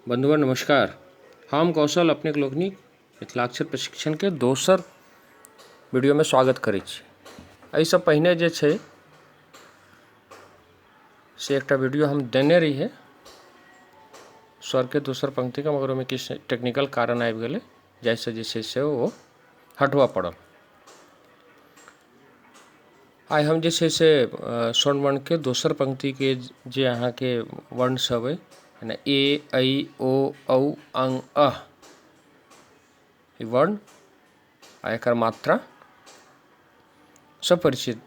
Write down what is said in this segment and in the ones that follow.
बन्धुवर नमस्कार। हम कौशल अपनेक लोकनिक मिथिलाक्षर प्रशिक्षणके दोसर वीडियोमे स्वागत करै छी। एहिसँ पहिने जे छै से एकटा वीडियो हम देने रहियै स्वरके दोसर पंक्तिके, मगर ओहिमे किछु टेक्निकल कारण आबि गेलै जाहिसँ जे छै से ओ हटबऽ पड़ल। आइ हम जे छै से स्वर्ण वर्णके दोसर पंक्तिके जे अहाँके वर्णसभ अइ यानि ए ऐ ओ औ अं अः ई वर्ण आ एकर मात्रा सँ परिचित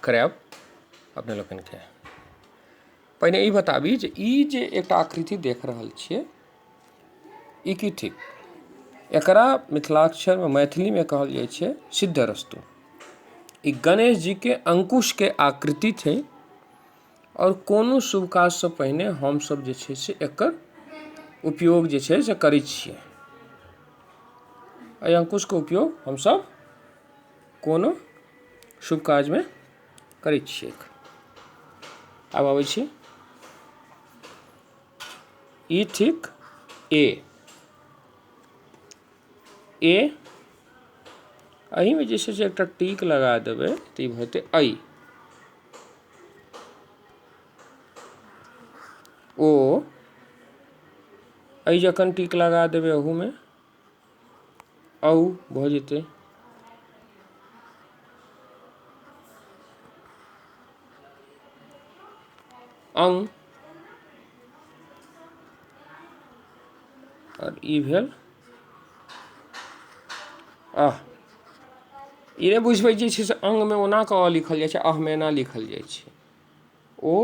करायब अपने लोकनिके। पहिने ई बताबी जे ई जे एकटा आकृति देख रहल छियै ई की थिक? एकरा मिथिलाक्षरमे मैथिलीमे कहल जाइ छै सिद्धरस्तु। ई गणेश जीके अंकुशके आकृति छै आओर कोनो शुभ काजसँ पहिने हमसभ जे छै से एकर उपयोग जे छै से करै छियै। एहि अंकुशके उपयोग हमसभ कोनो शुभ काजमे करै छियै। आब अबै छी ई थिक ए। ए एहिमे जे छै से एकटा टीक लगा देबै तऽ ई भऽ जेतै ऐ। ओ एहि जखन टीक लगा देबै ओहूमे औ भऽ जेतै। अं आओर ई भेल अह। ई नहि बुझबै जे छै से अङ्गमे ओना कऽ अ लिखल जाइ छै, अहमे एना लिखल जाइ छै। ओ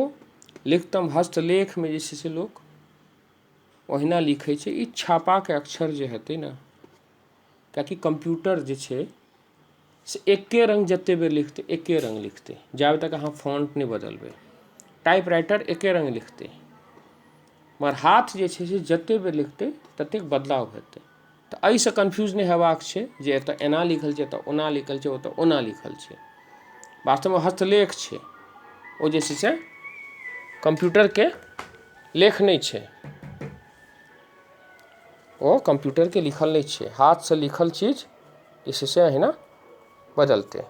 लिखतम हस्तलेखमे जे छै से लोक ओहिना लिखै छै। ई छापाके अक्षर जे हेतै ने, किएकि कम्प्यूटर जे छै से एके रङ्ग जतेक बेर लिखतै एके रङ्ग लिखतै, जाबे तक अहाँ फॉन्ट नहि बदलबै। टाइपराइटर एके रङ्ग लिखतै, मगर हाथ जे छै से जतेक बेर लिखतै ततेक बदलाव हेतै। तऽ एहिसँ कन्फ्यूज नहि हेबाक छै जे एतय एना लिखल छै, एतय ओना लिखल छै, ओतय ओना लिखल छै। वास्तवमे हस्तलेख छै, ओ जे छै से कम्प्यूटरके लेख नहि छै, ओ कम्प्यूटरके लिखल नहि छै। हाथसँ लिखल चीज जे छै से अहिना बदलतै।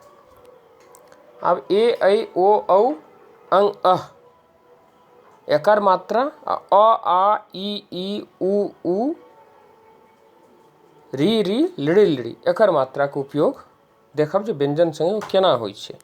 आब ए ऐ ओ औ अं अः एकर मात्रा आ अ आ इ ई उ ऊ री ऋ लृ लृ एकर मात्राके उपयोग देखब जे व्यञ्जन सङ्गे ओ केना होइ छै।